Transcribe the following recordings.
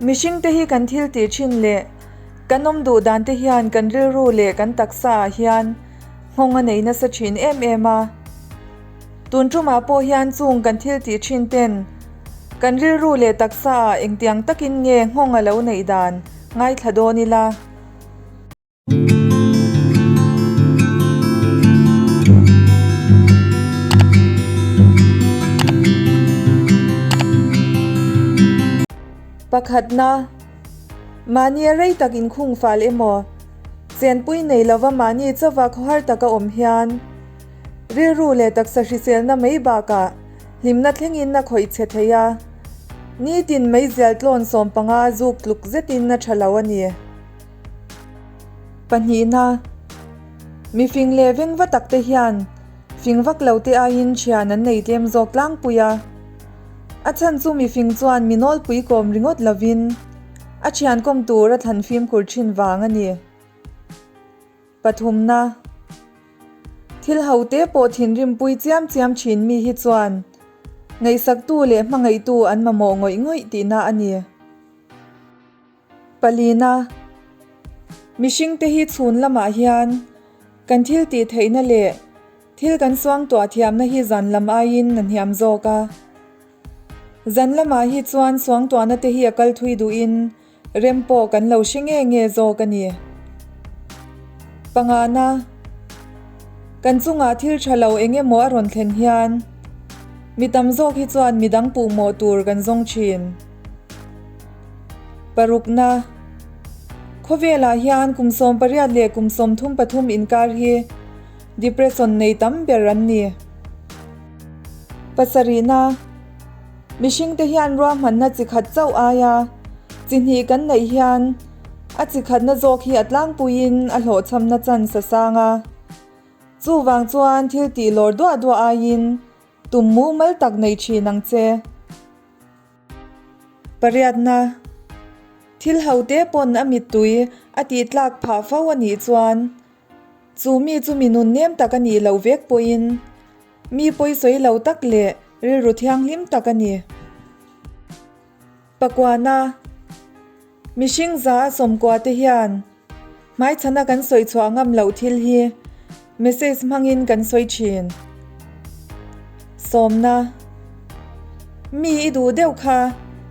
Mihringte hi kan thil tih thin leh kan awm duh dan te hian kan rilru leh kan taksa ah hian nghawng a nei nasa thin em em a. Tun tumah pawh hian chung kan thil tih thin ten kan rilru leh taksa ah engtiang takin nge nghawng a lo neih dan ngaithla dawn ila. Pakhatna, mahni a rei tak inkhung fal emaw, chenpui nei lova mahni chauva khawhar taka awm hian rilru leh taksa hriselna mai bakah hlimna thlengin a khawih chhe thei a, nitin meizial tlawn sawmpanga zuk tluk zetin a tha lo a ni. Pahnihna, Mi fing leh veng va tak te hian fing vak lo te aiin thian an nei tlem zawk tlangpui a. A chhan chu mi fing chuan mi nawlpui kawm ringawt lovin a thian kawm tur a thlan fimkhur thin vang a ni. Pathumna, Thil ho te pawh thinrimpui chiam chiam thin mi hi chuan ngaihsaktu leh hmangaihtu an mamawh ngawih ngawih tihna a ni. Palina, Mihringte hi chhun lamah hian kan thil tih theihna leh thil kan suangtuah thiamna hi zan lam aiin a hniam zawk a. Zan lamah hi chuan suangtuahna te hi a kal thui duhin rem pawh kan lo hre nge nge zawk a ni. Pangana, Kan chungah thil tha lo eng emaw a rawn thlen hian mi tam zawk hi chuan midang puhmawh tur kan zawng thin. Parukna, Khawvelah hian kum 18 leh kum 33 inkar hi depression nei tam ber an ni. Pasarihna, Mihringte hian ruahmanna chi khat chauh aia chi hnih kan neih hian a chi khatna zawk hi a tlangpuiin a hlawhchhamna chance a sang a. Chuvang chuan thil tih lawr duah duah aiin tum mumal tak nei thin ang che. Pariatna, Thil hote pawn a mittui a tih tlak phah fo a nih chuan chu mi chu mi nun nem tak a nih loh vek pawhin mi pawisawi lo tak leh rilru thianghlim tak a ni. Pakuana, Mihring za a sawmkua te hian hmaichhana kan sawi chhuah ngam loh thil hi message hmangin kan sawi thin. Sawmna, Mi i duh deuh kha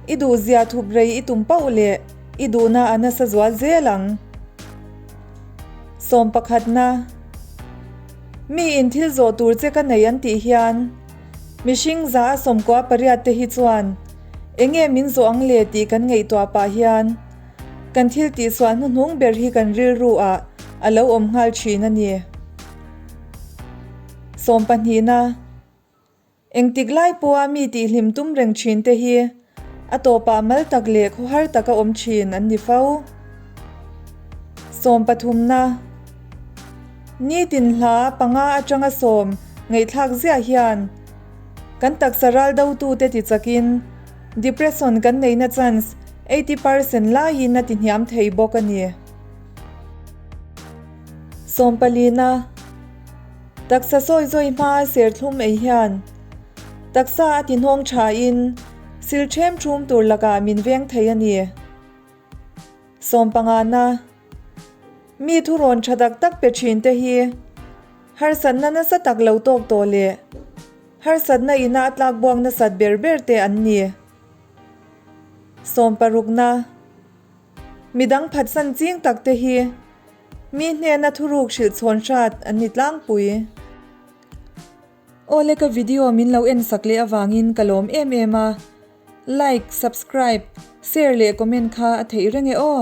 i duh zia thup rei i tum pauh leh i duhna a nasa zual zel ang. Sawm pakhatna, Mi in thil zawh tur che ka nei an tih hian mihring za a sawmkua pariat te hi chuan Enge min zawh ang le tih kan ngaihtuah pah hian kan thil tihsual hnuhnung ber hi kan rilru ah a lo awm nghal thin a ni. Sawmpahnihna, Engtik lai pawha mi tihhlim tum reng thin te hi a tawpah mal tak leh khawhar taka awm thin an ni fo. Sawmpathumna, Nitin hla panga atanga sawm ngaihthlak ziah hian Kan taksa ral dotute ti chakin depression kan neihna chance 80% laiin a ti hniam thei bawk a ni. Sawmpalina, Taksa sawi zawi hmaa serthlum ei hian taksa a ti hnawng thain sil ṭhem ṭhum tur lakah min veng thei a ni. Sawmpangana, Mi thurawn tha tak tak pe thin te hi harsatna nasa tak lo tawk tawh leh harsatna ina a tlak buak nasat ber ber te an ni. Sawmparukna, Midang phatsan ching tak te hi mi hnena thuruk hrilh chhawn hrat an ni tlangpui. Awle ka video min lo en sak leh avangin ka lawm em em a, like, subscribe, share leh comment kha a theih reng e aw.